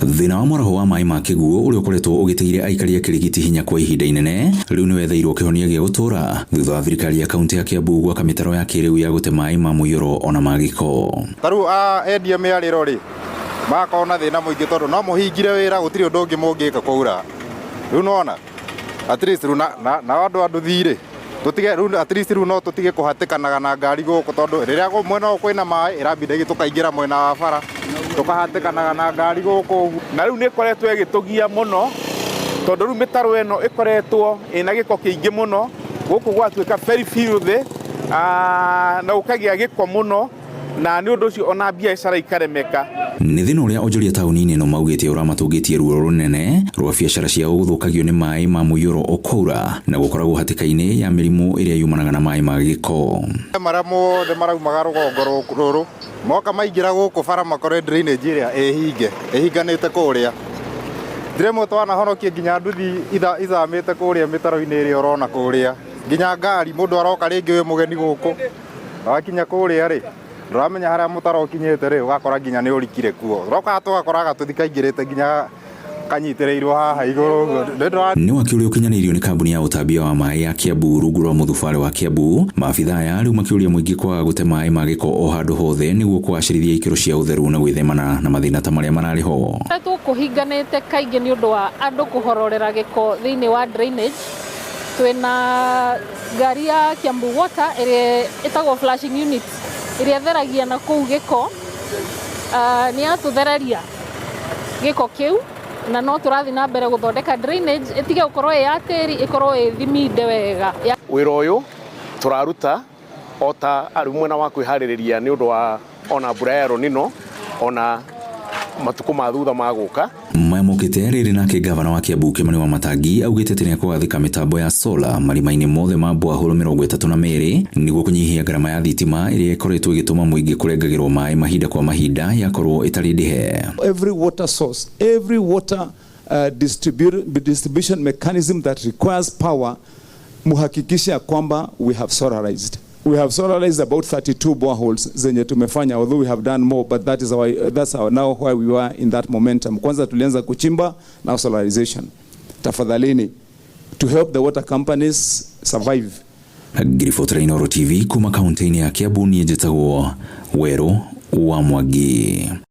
Thĩna wa mwaraho wa maĩ ma kĩguũ ũrĩa ũkoretwo ũgĩteire aikari a Kĩrigiti hinya kwa ihinda inene rĩu nĩ wetheirwo kĩhonia gĩa gũtũũra thutha wa thirikari ya kaunti ya Kiambu gwaka mĩtaro ya kĩrĩu ya gũte maĩ ma mũiyũro ona ma gĩko. Ta rĩu endia mĩarĩro rĩ, magakorwo na thĩna mũingĩ tondũ no mũhingire wĩra, gũtirĩ ũndũ ũngĩ mũngĩka kwaura. Rĩu nĩwona at least rĩu nao andũ a nduthi rĩ, tũtige rĩu, at least rĩu no tũtige kũhatĩkanaga na ngari gũkũ, tondũ rĩrĩa mwena ũyũ kwĩna maĩ ĩrambinda tũkaingĩra mwena wa bara, tũkahatĩkanaga na ngari gũkũ ũguo. Na rĩu nĩ ĩkoretwo ĩgĩtũgia mũno, tondũ rĩu mĩtaro ĩno ĩkoretwo ĩna gĩko kĩingĩ mũno gũkũ, gwatuĩka very filthy na gũkagĩa gĩko mũno, na nĩ ũndũ ũcio ona biacara ikaremeka. Nĩ thĩna ũrĩa onjoria taũni-inĩ ĩno maugĩte ũramatũngĩtie ruo rũnene rwa biacara ciao gũthũkagio nĩ maĩ ma mũiyũro ũkwaura na gũkoragwo hatĩka-inĩ ya mĩrimũ ĩrĩa yumanaga na maĩ ma gĩko. Marĩa mothe maraumaga rũgongo rũrũ moka maingĩra gũkũ bara, makore drainage ĩrĩa ĩhinge ĩhinganĩte kũrĩa. Njĩra ĩmwe twanahonokia nginya nduthi ithamĩte kũrĩa mĩtaro-inĩ ĩrĩa ũrona kũrĩa, nginya ngari mũndũ aroka rĩngĩ wĩ mũgeni gũkũ, wakinya kũrĩa rĩ, ndũramenya harĩa mũtaro ũkinyĩte rĩ, ũgakora nginya nĩ ũrikire kuo. Ũrokaga tũgakora gatuthi kaingĩrĩte nginya kanyitĩrĩirwo haha igũrũ ũguo. Nĩ waki ũrĩa ũkinyanĩirio nĩ kambuni ya ũtambia wa maĩ ya Kiambu rungu rwa mũthubarĩ wa Kiambu. Maabitha aya rĩu makĩũria mũingĩ kwaga gũte maĩ ma gĩko o handũ hothe nĩguo kũgacĩrithia ikĩro cia ũtheru na gwĩthemana na mathĩna ta marĩa mararĩ ho. Koretwo kũhinganĩte kaingĩ nĩ ũndũ wa andũ kũhororera gĩko thĩinĩ wa drainage. Twĩna ngari ya Kiambu Water ĩrĩa ĩtagwo flushing unit, ĩrĩa ĩtheragia na kũu gĩko. Nĩ yatũthereria gĩko kĩu, na no tũrathiĩ na mbere gũthondeka drainage ĩtige gũkorwo ĩ ya tĩri, ĩkorwo ĩ thiminde wega. Wĩra ũyũ tũraruta o ta arĩ mwena wa kwĩharĩrĩria nĩ ũndũ wa ona mbura ya El Nino ona matukũ ma thutha magũka. Maya mokĩte rĩrĩ nake gavana wa Kiambu Kimani Wamatangi augĩte atĩ nĩekũgathĩka mĩtambo ya sola marima-inĩ mothe ma borehole 32 nĩguo kũnyihia ngarama ya thitima ĩrĩa ĩkoretwo ĩgĩtũma mũingĩ kũrengagĩrwo maĩ mahinda kwa mahinda yakorwo ĩtarĩ ndĩhe. Every water source, every water distribution mechanism that requires power, muhakikishe ya kwamba we have solarized. We have solarized about 32 boreholes zenye tumefanya, although we have done more, but that's our now where we were in that momentum. Kwanza tulianza kuchimba, now solarization. Tafadhalini, to help the water companies survive. Ngiribotera Inooro TV kuma kaunti-inĩ ya Kiambu, niĩ njĩtagwo Werũ wa Mwangi.